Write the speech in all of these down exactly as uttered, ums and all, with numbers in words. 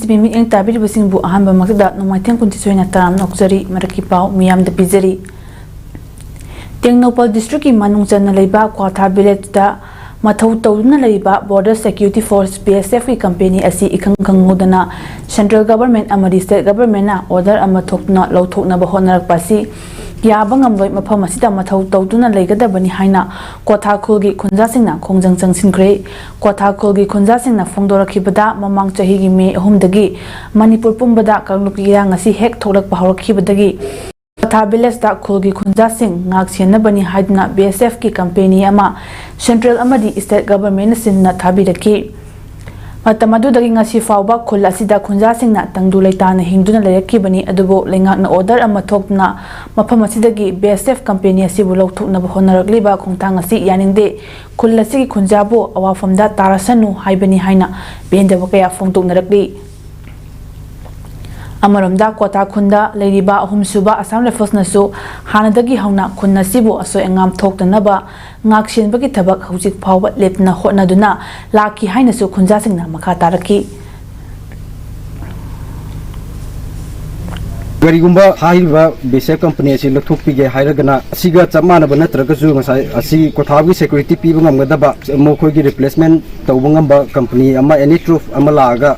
C B ꯃꯤꯠꯌꯦꯡ ꯇꯥꯕꯤꯔꯤꯕꯁꯤꯡꯕꯨ ꯑꯍꯥꯟꯕꯃꯛꯇꯗ ꯅꯣꯡꯃꯥꯏꯊꯦꯝ ꯀꯨꯟꯊꯤꯊꯣꯏꯅ ꯇꯔꯥꯝꯅ ꯑꯣꯛꯆꯔꯤ꯫ ꯃꯔꯛꯀꯤ ꯄꯥꯎ ꯃꯤꯌꯥꯝꯗ ꯄꯤꯖꯔꯤ꯫ ꯇꯦꯡꯅꯧꯄꯜ district ꯀꯤ ꯃꯅꯨꯡ ꯆꯟꯅ ꯂꯩꯕ ꯀ꯭ꯋꯥꯊꯥ village ꯇ ꯃꯊꯧ ꯇꯧꯗꯨꯅ ꯂꯩꯔꯤꯕ Border Security Force, B S F ꯀꯤ company ꯑꯁꯤ ꯏꯈꯪ ꯈꯪꯍꯧꯗꯅ central government ꯑꯃꯗꯤ state government ꯅ order ꯑꯃ ꯊꯣꯛꯇꯨꯅ ꯂꯧꯊꯣꯛꯅꯕ ꯍꯣꯠꯅꯔꯛꯄ ꯑꯁꯤ ꯌꯥꯕ ꯉꯝꯂꯣꯏ꯫ ꯃꯐꯝ ꯑꯁꯤꯗ ꯃꯊꯧ ꯇꯧꯗꯨꯅ ꯂꯩꯒꯗꯕꯅꯤ ꯍꯥꯏꯅ ꯀ꯭ꯋꯥꯊꯥ ꯈꯨꯜꯒꯤ ꯈꯨꯟꯖꯥꯁꯤꯡꯅ ꯈꯣꯡꯖꯪ ꯆꯪꯁꯤꯟꯈ꯭ꯔꯦ꯫ ꯀ꯭ꯋꯥꯊꯥ ꯈꯨꯜꯒꯤ ꯈꯨꯟꯖꯥꯁꯤꯡꯅ ꯐꯣꯡꯗꯣꯔꯛꯈꯤꯕꯗ, ꯃꯃꯥꯡ ꯆꯍꯤꯒꯤ May ꯑꯍꯨꯝꯗꯒꯤ ꯃꯅꯤꯄꯨꯔ ꯄꯨꯝꯕꯗ ꯀꯥꯡꯂꯨꯞꯀꯤ ꯏꯔꯥꯡ ꯑꯁꯤ ꯍꯦꯛ ꯊꯣꯛꯂꯛꯄ ꯍꯧꯔꯛꯈꯤꯕꯗꯒꯤ ꯀ꯭ꯋꯥꯊꯥ village ꯇ ꯈꯨꯜꯒꯤ ꯈꯨꯟꯖꯥꯁꯤꯡ ꯉꯥꯛ ꯁꯦꯟꯅꯕꯅꯤ ꯍꯥꯏꯗꯨꯅ B S F ꯀꯤ company ꯑꯃ central ꯑꯃꯗꯤ state government ꯅ ꯁꯤꯟꯗꯨꯅ ꯊꯥꯕꯤꯔꯛꯈꯤ꯫ ꯃꯇꯝ ꯑꯗꯨꯗꯒꯤ ꯉꯁꯤ ꯐꯥꯎꯕ ꯈꯨꯜ ꯑꯁꯤꯗ ꯈꯨꯟꯖꯥꯁꯤꯡꯅ ꯇꯪꯗꯨ ꯂꯩꯇꯥꯅ ꯍꯤꯡꯗꯨꯅ ꯂꯩꯔꯛꯈꯤꯕꯅꯤ꯫ ꯑꯗꯨꯕꯨ ꯂꯩꯉꯥꯛꯅ order ꯑꯃ ꯊꯣꯛꯇꯨꯅ ꯃꯐꯝ ꯑꯁꯤꯗꯒꯤ B S F company ꯑꯁꯤꯕꯨ ꯂꯧꯊꯣꯛꯅꯕ ꯍꯣꯠꯅꯔꯛꯂꯤꯕ ꯈꯣꯡꯊꯥꯡ ꯑꯁꯤ ꯌꯥꯅꯤꯡꯗꯦ꯫ ꯈꯨꯜ ꯑꯁꯤꯒꯤ ꯈꯨꯟꯖꯥꯕꯨ ꯑꯋꯥꯐꯝꯗ ꯇꯥꯔꯁꯅꯨ ꯍꯥꯏꯕꯅꯤ ꯍꯥꯏꯅ ꯄꯦꯟꯗꯕ ꯀꯌꯥ ꯐꯣꯡꯗꯣꯛꯅꯔꯛꯂꯤ꯫ ꯑꯃꯔꯣꯝꯗ ꯀ꯭ꯋꯥꯊꯥ ꯈꯨꯟꯗ ꯂꯩꯔꯤꯕ ꯑꯍꯨꯝꯁꯨꯕ Assam Rifles ꯅꯁꯨ ꯍꯥꯟꯅꯗꯒꯤ ꯍꯧꯅ ꯈꯨꯟ ꯑꯁꯤꯕꯨ ꯑꯁꯣꯏ ꯑꯉꯥꯝ ꯊꯣꯛꯇꯅꯕ ꯉꯥꯛꯁꯦꯟꯕꯒꯤ ꯊꯕꯛ ꯍꯧꯖꯤꯛ ꯐꯥꯎꯕ ꯂꯦꯞꯇꯅ ꯍꯣꯠꯅꯗꯨꯅ ꯂꯥꯛꯈꯤ ꯍꯥꯏꯅꯁꯨ ꯈꯨꯟꯖꯥꯁꯤꯡꯅ ꯃꯈꯥ ꯇꯥꯔꯛꯈꯤ꯫ ꯀꯔꯤꯒꯨꯝꯕ ꯍꯥꯏꯔꯤꯕ B S F company ꯑꯁꯤ ꯂꯧꯊꯣꯛꯄꯤꯒꯦ ꯍꯥꯏꯔꯒꯅ, ꯑꯁꯤꯒ ꯆꯞ ꯃꯥꯟꯅꯕ ꯅꯠꯇ꯭ꯔꯒꯁꯨ ꯉꯁꯥꯏ ꯑꯁꯤ ꯀ꯭ꯋꯥꯊꯥꯒꯤ security ꯄꯤꯕ ꯉꯝꯒꯗꯕ, ꯃꯈꯣꯏꯒꯤ replacement ꯇꯧꯕ ꯉꯝꯕ company ꯑꯃ, any truth ꯑꯃ ꯂꯥꯛꯑꯒ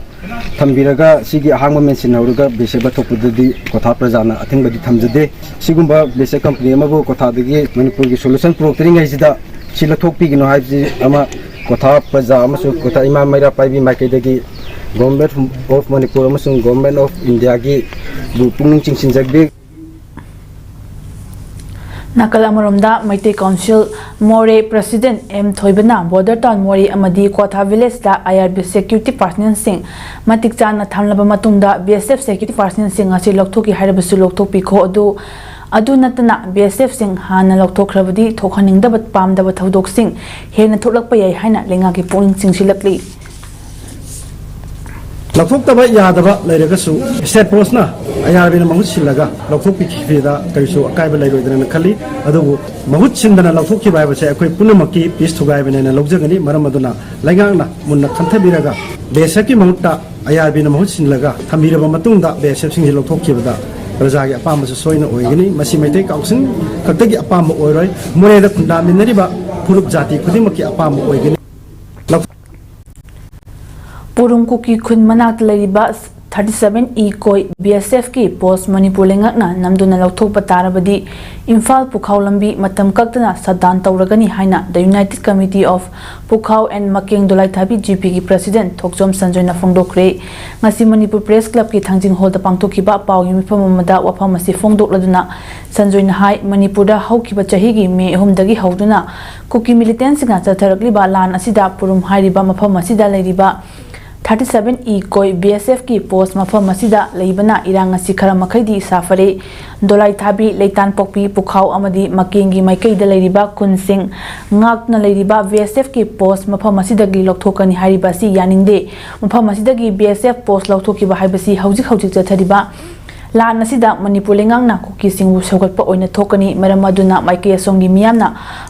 ꯊꯝꯕꯤꯔꯒ ꯁꯤꯒꯤ ꯑꯍꯥꯡꯕ ꯃꯦꯟꯁꯤꯟꯍꯧꯔꯒ B S F ꯂꯧꯊꯣꯛꯄꯗꯗꯤ ꯀ꯭ꯋꯥꯊꯥ ꯄ꯭ꯔꯖꯥꯅ ꯑꯊꯤꯡꯕꯗꯤ ꯊꯝꯖꯗꯦ꯫ ꯁꯤꯒꯨꯝꯕ B S F company ꯑꯃꯕꯨ ꯀ꯭ꯋꯥꯊꯥꯗꯒꯤ ꯃꯅꯤꯄꯨꯔꯒꯤ solution ꯄꯨꯔꯛꯇ꯭ꯔꯤꯉꯩꯁꯤꯗ ꯁꯤ ꯂꯧꯊꯣꯛꯄꯤꯒꯅꯨ ꯍꯥꯏꯕꯁꯤ ꯑꯃ ꯀ꯭ꯋꯥꯊꯥ ꯄ꯭ꯔꯖꯥ ꯑꯃꯁꯨꯡ ꯀ꯭ꯋꯥꯊꯥ ꯏꯃꯥ ꯃꯩꯔꯥ ꯄꯥꯏꯕꯤ ꯃꯥꯏꯀꯩꯗꯒꯤ Government of Manipur ꯑꯃꯁꯨꯡ Government of Indiaꯒꯤ ꯕꯨ ꯄꯨꯛꯅꯤꯡ ꯆꯤꯡꯁꯤꯟꯖꯕꯤ꯫ ꯅꯥꯀꯜ ꯑꯃꯔꯣꯝꯗ ꯃꯩꯇꯩ Council ꯃꯣꯔꯦ President ꯑꯦꯝ ꯊꯣꯏꯕꯅ Border Town ꯃꯣꯔꯦ ꯑꯃꯗꯤ ꯀ꯭ꯋꯥꯊꯥ village ꯇ I R B security personnel ꯁꯤꯡ ꯃꯇꯤꯛ ꯆꯥꯅ ꯊꯝꯂꯕ ꯃꯇꯨꯡꯗ B S F security personnel ꯁꯤꯡ ꯑꯁꯤ ꯂꯧꯊꯣꯛꯈꯤ ꯍꯥꯏꯔꯕꯁꯨ ꯂꯧꯊꯣꯛꯄꯤꯈꯣ꯫ ꯑꯗꯨ, ꯑꯗꯨ ꯅꯠꯇꯅ B S F ꯁꯤꯡ ꯍꯥꯟꯅ ꯂꯧꯊꯣꯛꯈ꯭ꯔꯕꯗꯤ ꯊꯣꯛꯍꯟꯅꯤꯡꯗꯕ ꯄꯥꯝꯗꯕ ꯊꯧꯗꯣꯛꯁꯤꯡ ꯍꯦꯟꯅ ꯊꯣꯛꯂꯛꯄ ꯌꯥꯏ ꯍꯥꯏꯅ ꯂꯩꯉꯥꯛꯀꯤ ꯄꯨꯛꯅꯤꯡ ꯆꯤꯡꯁꯤꯜꯂꯛꯂꯤ꯫ ꯂꯧꯊꯣꯛꯇꯕ ꯌꯥꯗꯕ ꯂꯩꯔꯒꯁꯨ ꯁ꯭ꯇꯦꯠ ꯐꯣꯔꯁꯅ ꯑꯥꯏ ꯑꯥꯔ ꯕꯤꯅ ꯃꯍꯨꯠ ꯁꯤꯜꯂꯒ ꯂꯧꯊꯣꯛꯄꯤꯈꯤꯕꯗ ꯀꯔꯤꯁꯨ ꯑꯀꯥꯏꯕ ꯂꯩꯔꯣꯏꯗ꯭ꯔꯅ ꯈꯜꯂꯤ꯫ ꯑꯗꯨꯕꯨ ꯃꯍꯨꯠ ꯁꯤꯟꯗꯅ ꯂꯧꯊꯣꯛꯈꯤꯕ ꯍꯥꯏꯕꯁꯦ ꯑꯩꯈꯣꯏ ꯄꯨꯝꯅꯃꯛꯀꯤ ꯄꯤꯁ ꯊꯨꯒꯥꯏꯕꯅꯦꯅ ꯂꯧꯖꯒꯅꯤ꯫ ꯃꯔꯝ ꯑꯗꯨꯅ ꯂꯩꯉꯥꯛꯅ ꯃꯨꯟꯅ ꯈꯟꯊꯕꯤꯔꯒ ꯕꯤ ꯑꯦꯁ ꯑꯦꯐꯀꯤ ꯃꯍꯨꯠꯇ ꯑꯥꯏ ꯑꯥꯔ ꯕꯤꯅ ꯃꯍꯨꯠ ꯁꯤꯜꯂꯒ ꯊꯝꯕꯤꯔꯕ ꯃꯇꯨꯡꯗ ꯕꯤ ꯑꯦꯁ ꯑꯦꯐꯁꯤꯡꯁꯤ ꯂꯧꯊꯣꯛꯈꯤꯕꯗ ꯄ꯭ꯔꯖꯥꯒꯤ ꯑꯄꯥꯝꯕꯁꯨ ꯁꯣꯏꯅ ꯑꯣꯏꯒꯅꯤ꯫ ꯃꯁꯤ ꯃꯩꯇꯩ ꯀꯥꯎꯟꯁꯤꯜ ꯈꯛꯇꯒꯤ ꯑꯄꯥꯝꯕ ꯑꯣꯏꯔꯣꯏ꯫ ꯃꯣꯔꯦꯗ ꯈꯨꯟꯗꯥꯃꯤꯟꯅꯔꯤꯕ ꯐꯨꯔꯨꯞ ꯖꯥꯇꯤ ꯈꯨꯗꯤꯡꯃꯛꯀꯤ ꯑꯄꯥꯝꯕ ꯑꯣꯏꯒꯅꯤ꯫ ꯂꯧ- ꯄꯨꯔꯨꯝ ꯀꯨꯀꯤ ꯈꯨꯟ ꯃꯅꯥꯛꯇ ꯂꯩꯔꯤꯕ ꯊꯥꯔꯇꯤ ꯁꯚꯦꯟ ꯏ ꯀꯣꯏ ꯕꯤ ꯑꯦꯁ ꯑꯦꯐꯀꯤ ꯄꯣꯁ ꯃꯅꯤꯄꯨꯔ ꯂꯩꯉꯥꯛꯅ ꯅꯝꯗꯨꯅ ꯂꯧꯊꯣꯛꯄ ꯇꯥꯔꯕꯗꯤ ꯏꯝꯐꯥꯜ ꯄꯨꯈꯥꯎ ꯂꯝꯕꯤ ꯃꯇꯝ ꯀꯛꯇꯅ ꯁꯠ ꯗꯥꯎꯟ ꯇꯧꯔꯒꯅꯤ ꯍꯥꯏꯅ the united committee of Pukhao and Makeng Dolaithabi G ꯄꯤꯒꯤ ꯄ꯭ꯔꯁꯤꯗꯦꯟꯠ ꯊꯣꯛꯆꯣꯝ ꯁꯟꯖꯣꯏꯅ ꯐꯣꯡꯗꯣꯛꯈ꯭ꯔꯦ꯫ ꯉꯁꯤ ꯃꯅꯤꯄꯨꯔ ꯄ꯭ꯔꯦꯁ ꯀ꯭ꯂꯕꯀꯤ ꯊꯥꯡꯖꯤꯡ ꯍꯣꯜꯗ ꯄꯥꯡꯊꯣꯛꯈꯤꯕ ꯄꯥꯎꯒꯤ ꯃꯤꯐꯝ ꯑꯃꯗ ꯋꯥꯐꯝ ꯑꯁꯤ ꯐꯣꯡꯗꯣꯛꯂꯗꯨꯅ ꯁꯟꯖꯣꯏꯅ ꯍꯥꯏ, ꯃꯅꯤꯄꯨꯔꯗ ꯍꯧꯈꯤꯕ ꯆꯍꯤꯒꯤ ꯃꯦ ꯑꯍꯨꯝꯗꯒꯤ ꯍꯧꯗꯨꯅ ꯀꯨꯀꯤ ꯃꯤꯂꯤꯇꯦꯟꯁꯤꯡꯅ ꯆꯠꯊꯔꯛꯂꯤꯕ ꯂꯥꯟ ꯑꯁꯤꯗ ꯄꯨꯔꯨꯝ ꯍꯥꯏꯔꯤꯕ ꯃꯐꯝ ꯑꯁꯤꯗ ꯂꯩꯔꯤꯕ ꯊꯥꯔꯇꯤ ꯁꯚꯦꯟ ꯏ ꯀꯣꯏ ꯕꯤ ꯑꯦꯁ ꯑꯦꯐꯀꯤ ꯄꯣꯁ ꯃꯐꯝ ꯑꯁꯤꯗ ꯂꯩꯕꯅ ꯏꯔꯥꯡ ꯑꯁꯤ ꯈꯔ ꯃꯈꯩꯗꯤ ꯁꯥꯐꯔꯦ꯫ ꯗꯣꯂꯥꯏꯊꯥꯕꯤ, ꯂꯩꯇꯥꯟꯄꯣꯛꯄꯤ, ꯄꯨꯈꯥꯎ ꯑꯃꯗꯤ ꯃꯀꯦꯡꯒꯤ ꯃꯥꯏꯀꯩꯗ ꯂꯩꯔꯤꯕ ꯈꯨꯟꯁꯤꯡ ꯉꯥꯛꯇꯨꯅ ꯂꯩꯔꯤꯕ ꯕꯤ ꯑꯦꯁ ꯑꯦꯐꯀꯤ ꯄꯣꯁ ꯃꯐꯝ ꯑꯁꯤꯗꯒꯤ ꯂꯧꯊꯣꯛꯀꯅꯤ ꯍꯥꯏꯔꯤꯕ ꯑꯁꯤ ꯌꯥꯅꯤꯡꯗꯦ꯫ ꯃꯐꯝ ꯑꯁꯤꯗꯒꯤ ꯕꯤ ꯑꯦꯁ ꯑꯦꯐ ꯄꯣꯁ ꯂꯧꯊꯣꯛꯈꯤꯕ ꯍꯥꯏꯕꯁꯤ ꯍꯧꯖꯤꯛ ꯍꯧꯖꯤꯛ ꯆꯠꯊꯔꯤꯕ ꯂꯥꯟ ꯑꯁꯤꯗ ꯃꯅꯤꯄꯨꯔ ꯂꯩꯉꯥꯛꯅ ꯀꯨꯀꯤꯁꯤꯡꯕꯨ ꯁꯧꯒꯠꯄ ꯑꯣꯏꯅ ꯊꯣꯛꯀꯅꯤ꯫ ꯃꯔꯝ ꯑꯗꯨꯅ ꯃꯥꯏꯀꯩ ꯑꯁꯣꯝꯒꯤ ꯃꯤꯌꯥꯝꯅ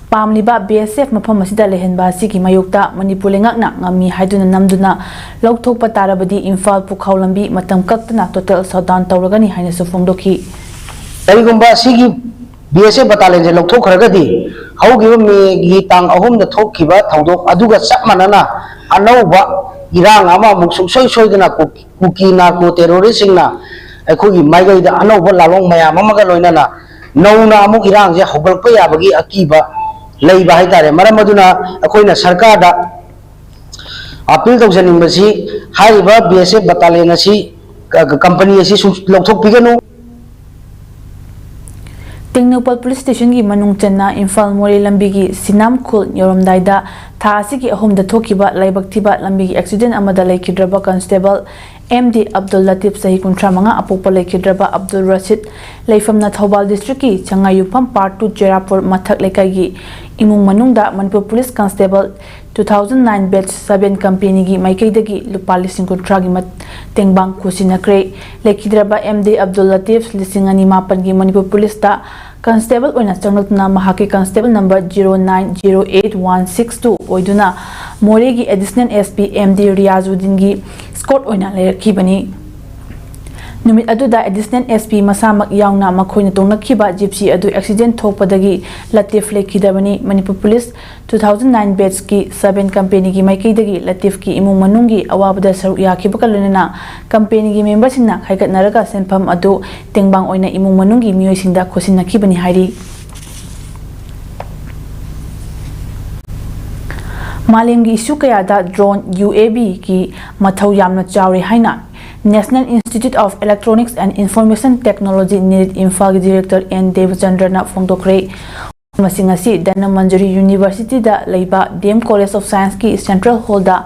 ꯄꯥꯝꯂꯤꯕ ꯕꯤ ꯑꯦꯁ ꯑꯦꯐ ꯃꯐꯝ ꯑꯁꯤꯗ ꯂꯩꯍꯟꯕ ꯑꯁꯤꯒꯤ ꯃꯥꯌꯣꯛꯇ ꯃꯅꯤꯄꯨꯔ ꯂꯩꯉꯥꯛꯅ ꯉꯝꯃꯤ ꯍꯥꯏꯗꯨꯅ ꯅꯝꯗꯨꯅ ꯂꯧꯊꯣꯛꯄ ꯇꯥꯔꯕꯗꯤ ꯏꯝꯐꯥꯜ ꯄꯨꯈꯥꯎ ꯂꯝꯕꯤ ꯃꯇꯝ ꯀꯛꯇꯅ ꯇꯣꯇꯦꯜ ꯁꯠ ꯗꯥꯎꯟ ꯇꯧꯔꯒꯅꯤ ꯍꯥꯏꯅꯁꯨ ꯐꯣꯡꯗꯣꯛꯈꯤ꯫ ꯀꯔꯤꯒꯨꯝꯕ ꯑꯁꯤꯒꯤ ꯕꯤ ꯑꯦꯁ ꯑꯦꯐ ꯕꯇꯥꯂꯤꯌꯟꯁꯦ ꯂꯧꯊꯣꯛꯈ꯭ꯔꯒꯗꯤ ꯍꯧꯈꯤꯕ ꯃꯦꯒꯤ ꯇꯥꯡ ꯑꯍꯨꯝꯗ ꯊꯣꯛꯈꯤꯕ ꯊꯧꯗꯣꯛ ꯑꯗꯨꯒ ꯆꯞ ꯃꯥꯟꯅꯅ ꯑꯅꯧꯕ ꯏꯔꯥꯡ ꯑꯃ ꯑꯃꯨꯛ ꯁꯨꯡꯁꯣꯏ ꯁꯣꯏꯗꯅ ꯀꯨꯀꯤ ꯅꯥꯔꯀꯣ ꯇꯦꯔꯣꯔꯤꯁꯁꯤꯡꯅ ꯑꯩꯈꯣꯏꯒꯤ ꯃꯥꯏꯀꯩꯗ ꯑꯅꯧꯕ ꯂꯥꯂꯣꯡ ꯃꯌꯥꯝ ꯑꯃꯒ ꯂꯣꯏꯅꯅ ꯅꯧꯅ ꯑꯃꯨꯛ ꯏꯔꯥꯡꯁꯦ ꯍꯧꯒꯠꯂꯛꯄ ꯌꯥꯕꯒꯤ ꯑꯀꯤꯕ ꯂꯩꯕ ꯍꯥꯏꯇꯥꯔꯦ꯫ ꯃꯔꯝ ꯑꯗꯨꯅ ꯑꯩꯈꯣꯏꯅ ꯁꯔꯀꯥꯔꯗ ꯑꯄꯤꯜ ꯇꯧꯖꯅꯤꯡꯕꯁꯤ ꯍꯥꯏꯔꯤꯕ ꯕꯤ ꯑꯦꯁ ꯑꯦꯐ ꯕꯇꯥꯂꯤꯌꯟ ꯑꯁꯤ ꯀꯝꯄꯅꯤ ꯑꯁꯤ ꯁꯨꯝ ꯂꯧꯊꯣꯛꯄꯤꯒꯅꯨ꯫ ꯇꯦꯡꯅꯧꯄꯜ ꯄꯨꯂꯤꯁ ꯁ꯭ꯇꯦꯁꯟꯒꯤ ꯃꯅꯨꯡ ꯆꯟꯅ ꯏꯝꯐꯥꯜ ꯃꯣꯔꯦ ꯂꯝꯕꯤꯒꯤ ꯁꯤꯅꯥꯝ ꯈꯨꯜ ꯌꯧꯔꯝꯗꯥꯏꯗ ꯊꯥ ꯑꯁꯤꯒꯤ ꯑꯍꯨꯝꯗ ꯊꯣꯛꯈꯤꯕ ꯂꯥꯏꯕꯛ ꯊꯤꯕ ꯂꯝꯕꯤꯒꯤ ꯑꯦꯛꯁꯤꯗꯦꯟ ꯑꯃꯗ ꯂꯩꯈꯤꯗ꯭ꯔꯕ ꯀꯟꯁꯇꯦꯕꯜ ꯑꯦꯝ ꯗꯤ ꯑꯕꯗꯨꯜ ꯂꯇꯤꯐ, ꯆꯍꯤ ꯀꯨꯟꯊ꯭ꯔꯥ ꯃꯉꯥ, ꯑꯄꯣꯛꯄ ꯂꯩꯈꯤꯗ꯭ꯔꯕ ꯑꯕꯗꯨꯜ ꯔꯁꯤꯗ, ꯂꯩꯐꯝꯅ ꯊꯧꯕꯥꯜ ꯗꯤꯁꯇ꯭ꯔꯤꯛꯀꯤ ꯁꯉꯥꯏꯌꯨꯝꯐꯝ ꯄꯥꯔꯠ ꯇꯨ ꯆꯦꯔꯥꯄꯨꯔ ꯃꯊꯛ ꯂꯩꯀꯥꯏꯒꯤ ꯏꯃꯨꯡ ꯃꯅꯨꯡꯗ Manipur police constable two thousand nine batch seven companyꯒꯤ ꯃꯥꯏꯀꯩꯗꯒꯤ ꯂꯨꯄꯥ ꯂꯤꯁꯤꯡ ꯀꯨꯟꯊ꯭ꯔꯥꯒꯤ ꯃꯠ-, ꯇꯦꯡꯕꯥꯡ ꯈꯨꯠꯁꯤꯟꯅꯈ꯭ꯔꯦ꯫ ꯂꯩꯈꯤꯗ꯭ꯔꯕ ꯑꯦꯝ ꯗꯤ ꯑꯕꯗꯨꯜ ꯂꯇꯤꯐ, ꯂꯤꯁꯤꯡ ꯑꯅꯤ ꯃꯥꯄꯟꯒꯤ ꯃꯅꯤꯄꯨꯔ ꯄꯨꯂꯤꯁꯇ ꯀꯟꯁꯇꯦꯕꯜ ꯑꯣꯏꯅ ꯆꯪꯂꯛꯇꯨꯅ ꯃꯍꯥꯛꯀꯤ constable number zero nine zero eight one six two ꯑꯣꯏꯗꯨꯅ ꯃꯣꯔꯦꯒꯤ additional S P M D ꯔꯤꯌꯥꯖꯨꯗꯤꯟꯒꯤ ꯁ꯭ꯀꯣꯠ ꯑꯣꯏꯅ ꯂꯩꯔꯛꯈꯤꯕꯅꯤ꯫ ꯅꯨꯃꯤꯠ ꯑꯗꯨꯗ ꯑꯦꯗꯤꯁꯅꯦꯜ ꯑꯦꯁ ꯄꯤ ꯃꯁꯥꯃꯛ ꯌꯥꯎꯅ ꯃꯈꯣꯏꯅ ꯇꯣꯡꯂꯛꯈꯤꯕ ꯖꯤꯞꯁꯤ ꯑꯗꯨ ꯑꯦꯛꯁꯤꯗꯦꯟ ꯊꯣꯛꯄꯗꯒꯤ ꯂꯇꯤꯐ ꯂꯩꯈꯤꯗꯕꯅꯤ꯫ Manipur police two thousand nine batchꯀꯤ seven companyꯒꯤ ꯃꯥꯏꯀꯩꯗꯒꯤ ꯂꯇꯤꯐꯀꯤ ꯏꯃꯨꯡ ꯃꯅꯨꯡꯒꯤ ꯑꯋꯥꯕꯗ ꯁꯔꯨꯛ ꯌꯥꯈꯤꯕꯒ ꯂꯣꯏꯅꯅ companyꯒꯤ ꯃꯦꯝꯕꯔꯁꯤꯡꯅ ꯈꯥꯏꯒꯠꯅꯔꯒ ꯁꯦꯟꯐꯝ ꯑꯗꯨ ꯇꯦꯡꯕꯥꯡ ꯑꯣꯏꯅ ꯏꯃꯨꯡ ꯃꯅꯨꯡꯒꯤ ꯃꯤꯑꯣꯏꯁꯤꯡꯗ ꯈꯨꯠꯁꯤꯟꯅꯈꯤꯕꯅꯤ ꯍꯥꯏꯔꯤ꯫ ꯃꯥꯂꯦꯝꯒꯤ ꯏꯁꯨ ꯀꯌꯥꯗ drone, U A Vꯒꯤ ꯃꯊꯧ ꯌꯥꯝꯅ ꯆꯥꯎꯔꯤ ꯍꯥꯏꯅ National Institute of Electronics and Information Technology, ꯅꯤꯔꯤꯠ, ꯏꯝꯐꯥꯜꯒꯤ director ꯑꯦꯟ ꯗꯦꯕꯆꯟꯗ꯭ꯔꯅ ꯐꯣꯡꯗꯣꯛꯈ꯭ꯔꯦ꯫ ꯃꯁꯤꯡ ꯑꯁꯤ ꯙꯅꯃꯟꯖꯨꯔꯤ Universityꯗ ꯂꯩꯕ ꯗꯤ M College of Scienceꯀꯤ central hallꯗ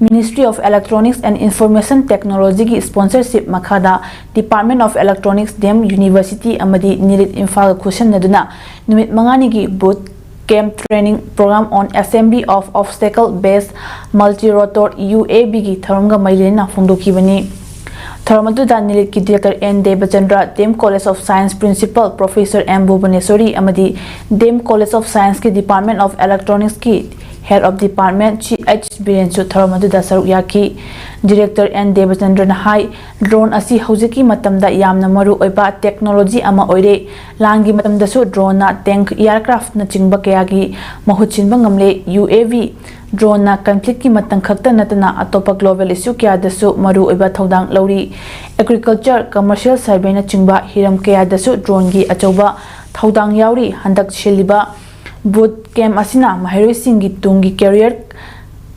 Ministry of Electronics and Information Technologyꯒꯤ sponsorship ꯃꯈꯥꯗ Department of Electronics, D M University ꯑꯃꯗꯤ ꯅꯤꯔꯤꯠ ꯏꯝꯐꯥꯜꯒ ꯈꯨꯠꯁꯝꯅꯗꯨꯅ ꯅꯨꯃꯤꯠ ꯃꯉꯥꯅꯤꯒꯤ boot camp training program on assembly of obstacle based multi-rotor, U A Vꯒꯤ ꯊꯧꯔꯝꯒ ꯃꯔꯤ ꯂꯩꯅꯅ ꯐꯣꯡꯗꯣꯛꯈꯤꯕꯅꯤ꯫ ꯊꯧꯔꯝ ꯑꯗꯨꯗ ꯅꯤꯔꯤꯠꯀꯤ director N Debachandra, D M College of Science principal professor M Bhubaneshori ꯑꯃꯗꯤ ꯗꯤ ꯑꯦꯝ College of Scienceꯀꯤ Department of Electronicsꯀꯤ head of department C H ꯕꯤꯔꯦꯟꯁꯨ ꯊꯧꯔꯝ ꯑꯗꯨꯗ ꯁꯔꯨꯛ ꯌꯥꯈꯤ꯫ Director ꯑꯦꯟ ꯗꯦꯕꯆꯟꯗ꯭ꯔꯅ ꯍꯥꯏ, drone ꯑꯁꯤ ꯍꯧꯖꯤꯛꯀꯤ ꯃꯇꯝꯗ ꯌꯥꯝꯅ ꯃꯔꯨ ꯑꯣꯏꯕ technology ꯑꯃ ꯑꯣꯏꯔꯦ꯫ ꯂꯥꯟꯒꯤ ꯃꯇꯝꯗꯁꯨ droneꯅ tank, aircraftꯅꯆꯤꯡꯕ ꯀꯌꯥꯒꯤ ꯃꯍꯨꯠ ꯁꯤꯟꯕ ꯉꯝꯂꯦ꯫ U A V droneꯅ conflictꯀꯤ ꯃꯇꯝ ꯈꯛꯇ ꯅꯠꯇꯅ ꯑꯇꯣꯞꯄ global issue ꯀꯌꯥꯗꯁꯨ ꯃꯔꯨ ꯑꯣꯏꯕ ꯊꯧꯗꯥꯡ ꯂꯧꯔꯤ꯫ Agriculture, commercial surveyꯅꯆꯤꯡꯕ ꯍꯤꯔꯝ ꯀꯌꯥꯗꯁꯨ droneꯒꯤ ꯑꯆꯧꯕ ꯊꯧꯗꯥꯡ ꯌꯥꯎꯔꯤ꯫ ꯍꯟꯗꯛ ꯁꯤꯜꯂꯤꯕ boot camp ꯑꯁꯤꯅ ꯃꯍꯩꯔꯣꯏꯁꯤꯡꯒꯤ ꯇꯨꯡꯒꯤ career,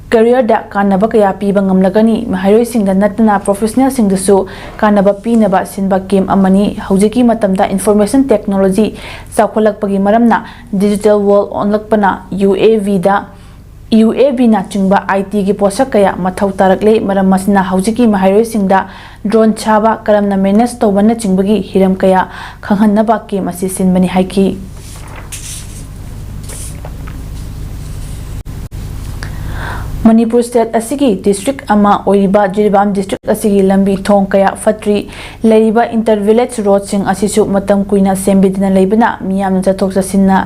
careerꯗ ꯀꯥꯟꯅꯕ ꯀꯌꯥ ꯄꯤꯕ ꯉꯝꯂꯒꯅꯤ꯫ ꯃꯍꯩꯔꯣꯏꯁꯤꯡꯗ ꯅꯠꯇꯅ professionalꯁꯤꯡꯗꯁꯨ ꯀꯥꯟꯅꯕ ꯄꯤꯅꯕ ꯁꯤꯟꯕ camp ꯑꯃꯅꯤ꯫ ꯍꯧꯖꯤꯛꯀꯤ ꯃꯇꯝꯗ information technology ꯆꯥꯎꯈꯠꯂꯛꯄꯒꯤ ꯃꯔꯝꯅ digital world ꯑꯣꯜꯂꯛꯄꯅ U A Vꯗ, U A Vꯅꯆꯤꯡꯕ ITꯒꯤ ꯄꯣꯠꯁꯛ ꯀꯌꯥ ꯃꯊꯧ ꯇꯥꯔꯛꯂꯦ꯫ ꯃꯔꯝ ꯑꯁꯤꯅ ꯍꯧꯖꯤꯛꯀꯤ ꯃꯍꯩꯔꯣꯏꯁꯤꯡꯗ drone ꯁꯥꯕ, ꯀꯔꯝꯅ manage ꯇꯧꯕꯅꯆꯤꯡꯕꯒꯤ ꯍꯤꯔꯝ ꯀꯌꯥ ꯈꯪꯍꯟꯅꯕ camp ꯑꯁꯤ ꯁꯤꯟꯕꯅꯤ ꯍꯥꯏꯈꯤ꯫ ꯃꯅꯤꯄꯨꯔ ꯁ꯭ꯇꯦꯠ ꯑꯁꯤꯒꯤ ꯗꯤꯁꯇ꯭ꯔꯤꯛ ꯑꯃ ꯑꯣꯏꯔꯤꯕ ꯖꯤꯔꯤꯕꯥꯝ ꯗꯤꯁꯇ꯭ꯔꯤꯛ ꯑꯁꯤꯒꯤ ꯂꯝꯕꯤ ꯊꯣꯡ ꯀꯌꯥ ꯐꯠꯇ꯭ꯔꯤ꯫ ꯂꯩꯔꯤꯕ ꯏꯟꯇꯔ ꯚꯤꯂꯦꯖ ꯔꯣꯗꯁꯤꯡ ꯑꯁꯤꯁꯨ ꯃꯇꯝ ꯀꯨꯏꯅ ꯁꯦꯝꯕꯤꯗꯅ ꯂꯩꯕꯅ ꯃꯤꯌꯥꯝꯅ ꯆꯠꯊꯣꯛ ꯆꯠꯁꯤꯟꯅ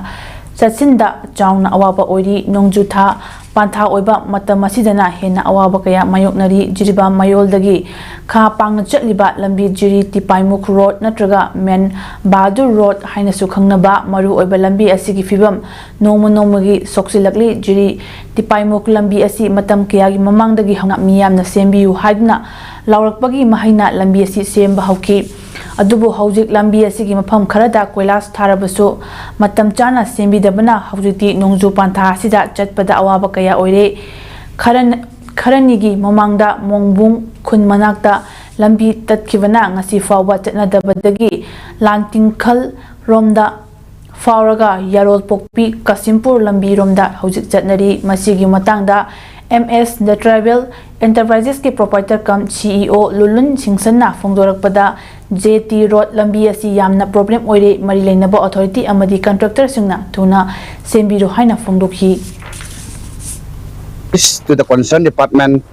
ꯆꯠꯁꯤꯟꯗ ꯆꯥꯎꯅ ꯑꯋꯥꯕ ꯑꯣꯏꯔꯤ꯫ ꯅꯣꯡꯖꯨ ꯊꯥ ꯄꯥꯟꯊꯥ ꯑꯣꯏꯕ ꯃꯇꯝ ꯑꯁꯤꯗꯅ ꯍꯦꯟꯅ ꯑꯋꯥꯕ ꯀꯌꯥ ꯃꯥꯌꯣꯛꯅꯔꯤ꯫ ꯖꯤꯔꯤꯕꯥꯝ ꯃꯌꯣꯜꯗꯒꯤ ꯈꯥ ꯄꯥꯡꯅ ꯆꯠꯂꯤꯕ ꯂꯝꯕꯤ ꯖꯤꯔꯤ ꯇꯤꯄꯥꯏꯃꯨꯈ ꯔꯣꯗ ꯅꯠꯇ꯭ꯔꯒ ꯃꯦꯟ ꯕꯍꯥꯗꯨꯔ ꯔꯣꯗ ꯍꯥꯏꯅꯁꯨ ꯈꯪꯅꯕ ꯃꯔꯨꯑꯣꯏꯕ ꯂꯝꯕꯤ ꯑꯁꯤꯒꯤ ꯐꯤꯕꯝ ꯅꯣꯡꯃ ꯅꯣꯡꯃꯒꯤ ꯁꯣꯛꯆꯤꯜꯂꯛꯂꯤ꯫ ꯖꯤꯔꯤ ꯇꯤꯄꯥꯏꯃꯨꯈ ꯂꯝꯕꯤ ꯑꯁꯤ ꯃꯇꯝ ꯀꯌꯥꯒꯤ ꯃꯃꯥꯡꯗꯒꯤ ꯍꯧꯅ ꯃꯤꯌꯥꯝꯅ ꯁꯦꯝꯕꯤꯌꯨ ꯍꯥꯏꯗꯨꯅ ꯂꯥꯎꯔꯛꯄꯒꯤ ꯃꯍꯩꯅ ꯂꯝꯕꯤ ꯑꯁꯤ ꯁꯦꯝꯕ ꯍꯧꯈꯤ꯫ ꯑꯗꯨꯕꯨ ꯍꯧꯖꯤꯛ ꯂꯝꯕꯤ ꯑꯁꯤꯒꯤ ꯃꯐꯝ ꯈꯔꯗ ꯀꯣꯏꯂꯥꯁ ꯊꯥꯔꯕꯁꯨ ꯃꯇꯝ ꯆꯥꯅ ꯁꯦꯝꯕꯤꯗꯕꯅ ꯍꯧꯖꯤꯛꯇꯤ ꯅꯣꯡꯖꯨ ꯄꯥꯟꯊꯥ ꯑꯁꯤꯗ ꯆꯠꯄꯗ ꯑꯋꯥꯕ ꯀꯌꯥ ꯑꯣꯏꯔꯦ꯫ ꯈꯔ, ꯈꯔꯅꯤꯒꯤ ꯃꯃꯥꯡꯗ ꯃꯣꯡꯕꯨꯡ ꯈꯨꯟ ꯃꯅꯥꯛꯇ ꯂꯝꯕꯤ ꯇꯠꯈꯤꯕꯅ ꯉꯁꯤ ꯐꯥꯎꯕ ꯆꯠꯅꯗꯕꯗꯒꯤ ꯂꯥꯡꯇꯤꯡꯈꯜ ꯔꯣꯝꯗ ꯐꯥꯎꯔꯒ ꯌꯥꯔꯣꯜꯄꯣꯛꯄꯤ ꯀꯥꯁꯤꯝꯄꯨꯔ ꯂꯝꯕꯤꯔꯣꯝꯗ ꯍꯧꯖꯤꯛ ꯆꯠꯅꯔꯤ꯫ ꯃꯁꯤꯒꯤ ꯃꯇꯥꯡꯗ ꯑꯦꯝ ꯑꯦꯁ ꯗ ꯇ꯭ꯔꯥꯏꯕꯦꯜ ꯑꯦꯟꯇꯔꯄ꯭ꯔꯥꯏꯖꯦꯁꯀꯤ ꯄ꯭ꯔꯣꯄꯥꯏꯇꯔ ꯀꯝ ꯁꯤ ꯏ ꯑꯣ ꯂꯨꯂꯨꯟ ꯁꯤꯡꯁꯟꯅ ꯐꯣꯡꯗꯣꯔꯛꯄꯗ, ꯖꯦ ꯇꯤ ꯔꯣꯗ ꯂꯝꯕꯤ ꯑꯁꯤ ꯌꯥꯝꯅ ꯄ꯭ꯔꯣꯕ꯭ꯂꯦꯝ ꯑꯣꯏꯔꯦ꯫ ꯃꯔꯤ ꯂꯩꯅꯕ ꯑꯣꯊꯣꯔꯤꯇꯤ ꯑꯃꯗꯤ ꯀꯟꯇ꯭ꯔꯦꯛꯇꯔꯁꯤꯡꯅ ꯊꯨꯅ ꯁꯦꯝꯕꯤꯔꯨ ꯍꯥꯏꯅ ꯐꯣꯡꯗꯣꯛꯈꯤ꯫ Is to the concerned department,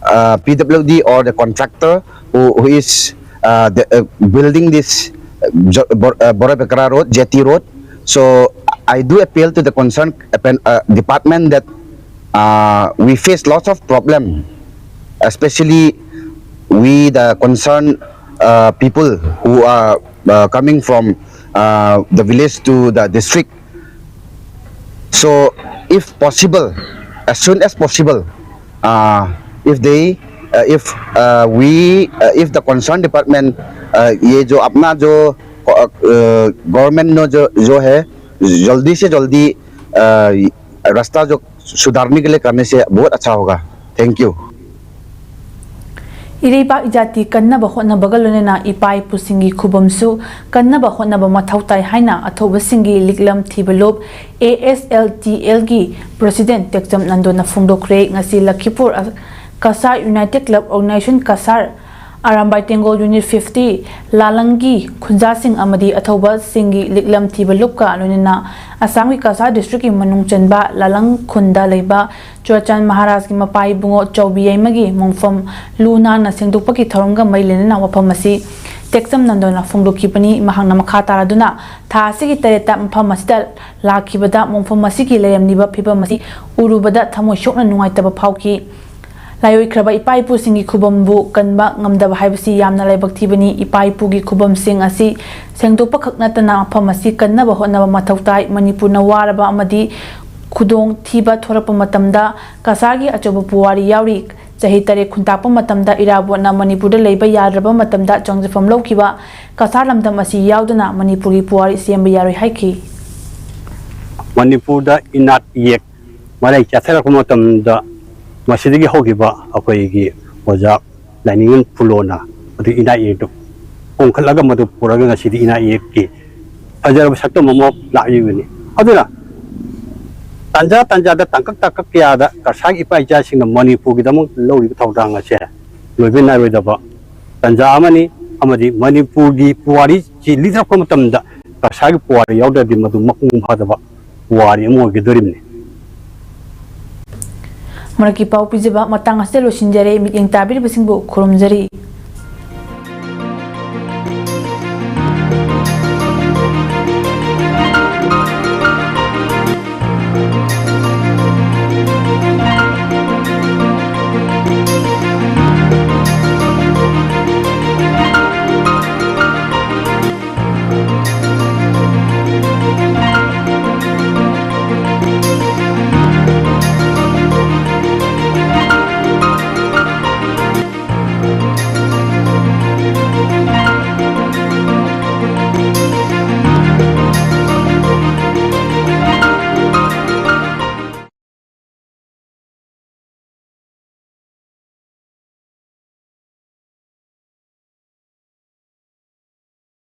uh, P W D or the contractor who, who is uh, the, uh, building this uh, Jo- Bor- uh, Boraibekara Road, Jetty Road. So I do appeal to the concerned uh, department that uh, we face lots of problem, especially we the concerned uh, people who are uh, coming from uh, the village to the district. So, if possible, as soon as possible, uh, if they, uh, if uh, we, uh, if the concerned department, uh, ये जो अपना जो government ने जो जो है जल्दी से जल्दी रास्ता जो सुधारने के लिए करने से बहुत अच्छा होगा। Thank you. ꯏꯔꯩꯄꯥꯛ ꯏꯖꯥꯇꯤ ꯀꯟꯅꯕ ꯍꯣꯠꯅꯕꯒ ꯂꯣꯏꯅꯅ ꯏꯄꯥ ꯏꯄꯨꯁꯤꯡꯒꯤ ꯈꯨꯕꯝꯁꯨ ꯀꯟꯅꯕ ꯍꯣꯠꯅꯕ ꯃꯊꯧ ꯇꯥꯏ ꯍꯥꯏꯅ ꯑꯊꯧꯕꯁꯤꯡꯒꯤ ꯂꯤꯛꯂꯝ ꯊꯤꯕ ꯂꯨꯞ ꯑꯦ ꯑꯦꯁ ꯑꯦꯜ ꯇꯤ ꯑꯦꯜꯒꯤ ꯄ꯭ꯔꯁꯤꯗꯦꯟ ꯇꯦꯛꯆꯝ ꯅꯟꯗꯣꯅ ꯐꯣꯡꯗꯣꯛꯈ꯭ꯔꯦ꯫ ꯉꯁꯤ Lakhipur Cachar united club organization Cachar Arambai Tenggol unit fifty, ꯂꯥꯂꯪꯒꯤ ꯈꯨꯟꯖꯥꯁꯤꯡ ꯑꯃꯗꯤ ꯑꯊꯧꯕꯁꯤꯡꯒꯤ ꯂꯤꯛꯂꯝ ꯊꯤꯕ ꯂꯨꯞꯀ ꯂꯣꯏꯅꯅ ꯑꯁꯥꯝꯒꯤ ꯀꯁꯥꯔ ꯗꯤꯁꯇ꯭ꯔꯤꯛꯀꯤ ꯃꯅꯨꯡ ꯆꯟꯕ ꯂꯥꯂꯪ ꯈꯨꯟꯗ ꯂꯩꯕ ꯆꯨꯔꯆꯥꯟ ꯃꯍꯥꯔꯥꯖꯒꯤ ꯃꯄꯥ ꯏꯕꯨꯡꯉꯣ ꯆꯧꯕꯤ ꯌꯥꯏꯃꯒꯤ ꯃꯣꯡꯐꯝ ꯂꯨ ꯅꯥꯟꯅ ꯁꯦꯡꯗꯣꯛꯄꯒꯤ ꯊꯧꯔꯝꯒ ꯃꯔꯤ ꯂꯩꯅꯅ ꯋꯥꯐꯝ ꯑꯁꯤ ꯇꯦꯛꯆꯝ ꯅꯟꯗꯣꯅ ꯐꯣꯡꯗꯣꯛꯈꯤꯕꯅꯤ꯫ ꯃꯍꯥꯛꯅ ꯃꯈꯥ ꯇꯥꯔꯗꯨꯅ ꯊꯥ ꯑꯁꯤꯒꯤ ꯇꯔꯦꯠꯇ ꯃꯐꯝ ꯑꯁꯤꯗ ꯂꯥꯛꯈꯤꯕꯗ ꯃꯣꯡꯐꯝ ꯑꯁꯤꯒꯤ ꯂꯩꯔꯝꯂꯤꯕ ꯐꯤꯕꯝ ꯑꯁꯤ ꯎꯔꯨꯕꯗ ꯊꯃꯣꯏ ꯁꯣꯛꯅ ꯅꯨꯡꯉꯥꯏꯇꯕ ꯐꯥꯎꯈꯤ꯫ ꯂꯥꯏꯑꯣꯏꯈ꯭ꯔꯕ ꯏꯄꯥ ꯏꯄꯨꯁꯤꯡꯒꯤ ꯈꯨꯕꯝꯕꯨ ꯀꯟꯕ ꯉꯝꯗꯕ ꯍꯥꯏꯕꯁꯤ ꯌꯥꯝꯅ ꯂꯥꯏꯕꯛ ꯊꯤꯕꯅꯤ꯫ ꯏꯄꯥ ꯏꯄꯨꯒꯤ ꯈꯨꯕꯝꯁꯤꯡ ꯑꯁꯤ ꯁꯦꯡꯗꯣꯛꯄ ꯈꯛ ꯅꯠꯇꯅ ꯃꯐꯝ ꯑꯁꯤ ꯀꯟꯅꯕ ꯍꯣꯠꯅꯕ ꯃꯊꯧ ꯇꯥꯏ꯫ ꯃꯅꯤꯄꯨꯔꯅ ꯋꯥꯔꯕ ꯑꯃꯗꯤ ꯈꯨꯗꯣꯡ ꯊꯤꯕ ꯊꯣꯔꯛꯄ ꯃꯇꯝꯗ ꯀꯁꯥꯔꯒꯤ ꯑꯆꯧꯕ ꯄꯨꯋꯥꯔꯤ ꯌꯥꯎꯔꯤ꯫ ꯆꯍꯤ ꯇꯔꯦꯠ ꯈꯨꯟꯇꯥꯛꯄ ꯃꯇꯝꯗ ꯏꯔꯥꯕꯣꯠꯅ ꯃꯅꯤꯄꯨꯔꯗ ꯂꯩꯕ ꯌꯥꯗ꯭ꯔꯕ ꯃꯇꯝꯗ ꯆꯪꯖꯐꯝ ꯂꯧꯈꯤꯕ ꯀꯁꯥꯔ ꯂꯝꯗꯝ ꯑꯁꯤ ꯌꯥꯎꯗꯅ ꯃꯅꯤꯄꯨꯔꯒꯤ ꯄꯨꯋꯥꯔꯤ ꯁꯦꯝꯕ ꯌꯥꯔꯣꯏ ꯍꯥꯏꯈꯤ꯫ ꯃꯅꯤꯄꯨꯔꯗ ꯏꯅꯥꯠ ꯏꯌꯦꯛ ꯃꯔꯩ ꯆꯠꯊꯔꯛꯄ ꯃꯇꯝꯗ ꯃꯁꯤꯗꯒꯤ ꯍꯧꯈꯤꯕ ꯑꯩꯈꯣꯏꯒꯤ ꯑꯣꯖꯥ ꯂꯥꯏꯅꯤꯡꯉꯣꯜ ꯐꯨꯂꯣꯅ ꯃꯗꯨ ꯏꯅꯥꯠ ꯏꯌꯦꯛꯇꯨ ꯀꯣꯡꯈꯠꯂꯒ ꯃꯗꯨ ꯄꯨꯔꯒ ꯉꯁꯤꯗꯤ ꯏꯅꯥꯠ ꯏꯌꯦꯛꯀꯤ ꯐꯖꯔꯕ ꯁꯛꯇꯝ ꯑꯃ ꯂꯥꯛꯂꯤꯕꯅꯤ꯫ ꯑꯗꯨꯅ ꯇꯥꯟꯖꯥ ꯇꯥꯟꯖꯥꯗ ꯇꯥꯡꯀꯛ ꯇꯥꯡꯀꯛ ꯀꯌꯥꯗ ꯀꯁꯥꯔꯒꯤ ꯏꯄꯥ ꯏꯆꯥꯁꯤꯡꯅ ꯃꯅꯤꯄꯨꯔꯒꯤꯗꯃꯛ ꯂꯧꯔꯤꯕ ꯊꯧꯗꯥꯡ ꯑꯁꯦ ꯂꯣꯏꯕ ꯅꯥꯏꯔꯣꯏꯗꯕ ꯇꯥꯟꯖꯥ ꯑꯃꯅꯤ꯫ ꯑꯃꯗꯤ ꯃꯅꯤꯄꯨꯔꯒꯤ ꯄꯨꯋꯥꯔꯤꯁꯤ ꯂꯤꯊꯔꯛꯄ ꯃꯇꯝꯗ ꯀꯁꯥꯔꯒꯤ ꯄꯨꯋꯥꯔꯤ ꯌꯥꯎꯗ꯭ꯔꯗꯤ ꯃꯗꯨ ꯃꯄꯨꯡ ꯐꯥꯗꯕ ꯄꯨꯋꯥꯔꯤ ꯑꯃ ꯑꯣꯏꯒꯗꯧꯔꯤꯕꯅꯤ꯫ ꯃꯔꯛꯀꯤ ꯄꯥꯎ ꯄꯤꯖꯕ ꯃꯇꯥꯡ ꯑꯁꯤꯗ ꯂꯣꯏꯁꯤꯟꯖꯔꯦ꯫ ꯃꯤꯠꯌꯦꯡ ꯇꯥꯕꯤꯔꯤꯕꯁꯤꯡꯕꯨ ꯈꯨꯔꯨꯝꯖꯔꯤ꯫